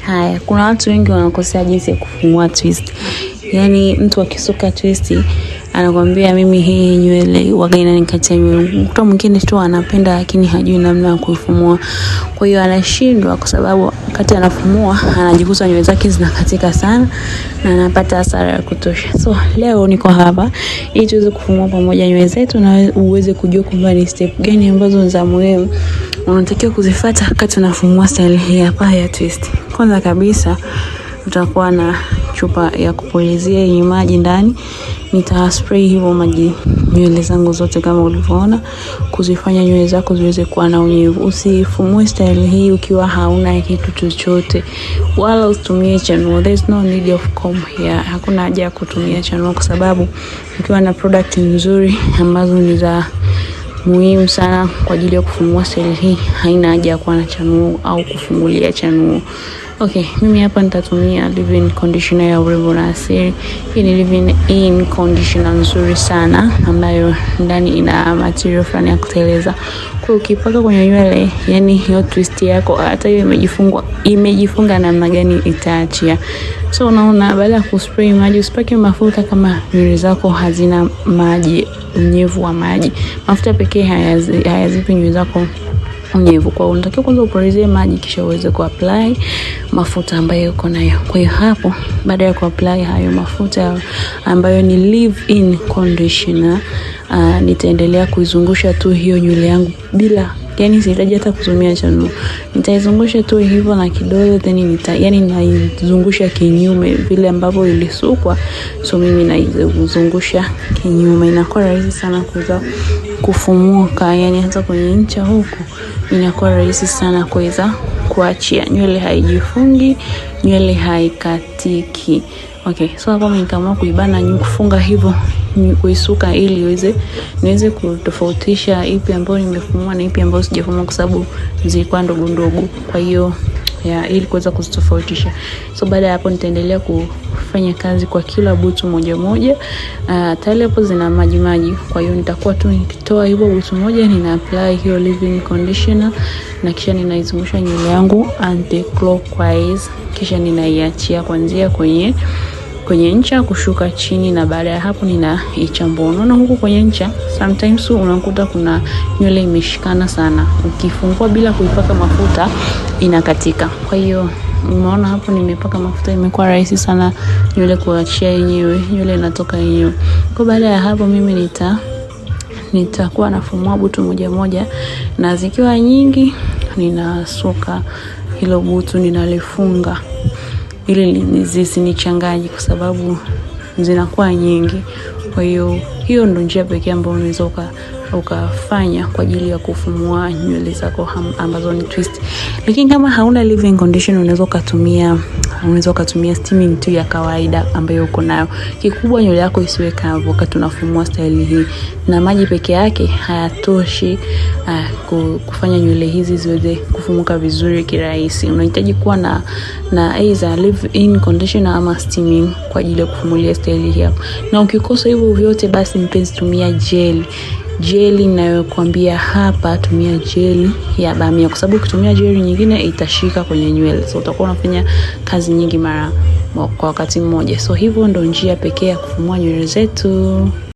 Haya, kuna watu wengi wanakosea jinsi ya kufumua twist. Yaani mtu akisuka twist anakwambia mimi hii nywele waga inanikatia nywele. Mtu mwingine tu anapenda lakini hajui namna ya kuifumua. Kwa hiyo anashindwa kwa sababu wakati anafumua anajikuta nywele zake zinakatika sana na anapata hasara ya kutosha. So leo niko hapa ili tuweze kufumua pamoja nywele zetu na uweze kujua kwamba ni step gani ambazo za muhimu unatakiwa kuzifuata wakati unafumua style hii hapa ya twist. Kwanza kabisa utakuwa na chupa ya kupulizia yenye maji ndani. Nita spray hivyo maji nywele zangu zote kama ulivyoona, kuzifanya nywele zako ziweze kuwa na unyevu. Usifumue style hii ukiwa hauna kitu chochote, wala usitumie chanuo. There's no need of comb here. Hakuna haja ya kutumia chanuo kwa sababu ukiwa na product nzuri ambazo ni za muhimu sana kwa ajili ya kufumua style hii, haina haja ya kuwa na chanuo au kufungulia chanuo. Okay, mimi hapa nitatumia leave-in conditioner ya Urembo na Asili. Hii ni leave-in conditioner nzuri sana ambayo ndani ina material fulani ya kuteleza. Kwa ukipaka kwenye nywele, yani hiyo twist yako hata hiyo imejifungwa imejifunga namna gani itaachia. So unaona, baada ya kuspray maji usipake mafuta kama nywele zako hazina maji, unyevu wa maji. Mafuta pekee hayazipi nywele zako unyevu. Kwa hiyo unatakiwa kwanza upulizie maji kisha uweze kuapply mafuta ambayo uko nayo. Kwa hiyo hapo baada ya kuapply hayo mafuta ambayo ni leave in conditioner, nitaendelea kuizungusha tu hiyo nywele yangu bila, yani sihitaji hata kutumia chanuo. Nitaizungusha tu hivyo na kidole, then yani naizungusha kinyume vile ambavyo ilisukwa, so mimi naizungusha kinyume, inakuwa rahisi sana kuweza kufumuka, yani hata kwenye ncha huku inakuwa rahisi sana kuweza kuachia. Nywele haijifungi, nywele haikatiki. Okay, so hapo mimi nikaamua kuibana kufunga hivyo kuisuka ili iweze niweze kutofautisha ipi ambayo nimefumua na ipi ambayo sijafumua kwa sababu zilikuwa ndogo ndogo. Kwa hiyo ya ili kuweza kuzitofautisha. So baada ya hapo nitaendelea kufanya kazi kwa kila butu moja moja. Tayari hapo zina maji maji, kwa hiyo nitakuwa tu nikitoa hivyo butu moja, nina apply hiyo leave-in conditioner na kisha ninaizungusha nywele yangu anti-clockwise, kisha ninaiachia kuanzia kwenye ncha kushuka chini, na baada ya hapo ninaichambua. Unaona huku kwenye ncha sometimes unakuta kuna nywele imeshikana sana, ukifungua bila kuipaka mafuta inakatika. Kwa hiyo umeona hapo nimepaka mafuta, imekuwa rahisi sana nywele kuachia yenyewe, nywele inatoka yenyewe. Kwa baada ya hapo mimi nitakuwa nafumua butu moja moja, na zikiwa nyingi ninasuka hilo butu ninalifunga ili zisinichanganye kwa sababu zinakuwa nyingi. Kwa hiyo hiyo ndo njia pekee ambayo unaweza ukafanya kwa ajili ya kufumua nywele zako ambazo ni twist. Lakini kama hauna leave-in conditioner unaweza ukatumia steaming tu ya kawaida ambayo uko nayo. Kikubwa nywele yako isiwe kavu wakati unafumua style hii, na maji peke yake hayatoshi kufanya nywele hizi ziweze kufumuka vizuri kirahisi. Unahitaji kuwa na either leave-in conditioner ama steaming kwa ajili ya kufumulia style hii hapa. Na ukikosa hivyo vyote, basi mpenzi, tumia gel. Jeli ninayokuambia hapa, tumia jeli ya bamia, kwa sababu ukitumia jeli nyingine itashika kwenye nywele, so utakuwa unafanya kazi nyingi mara kwa wakati mmoja. So hivyo ndo njia pekee ya kufumua nywele zetu.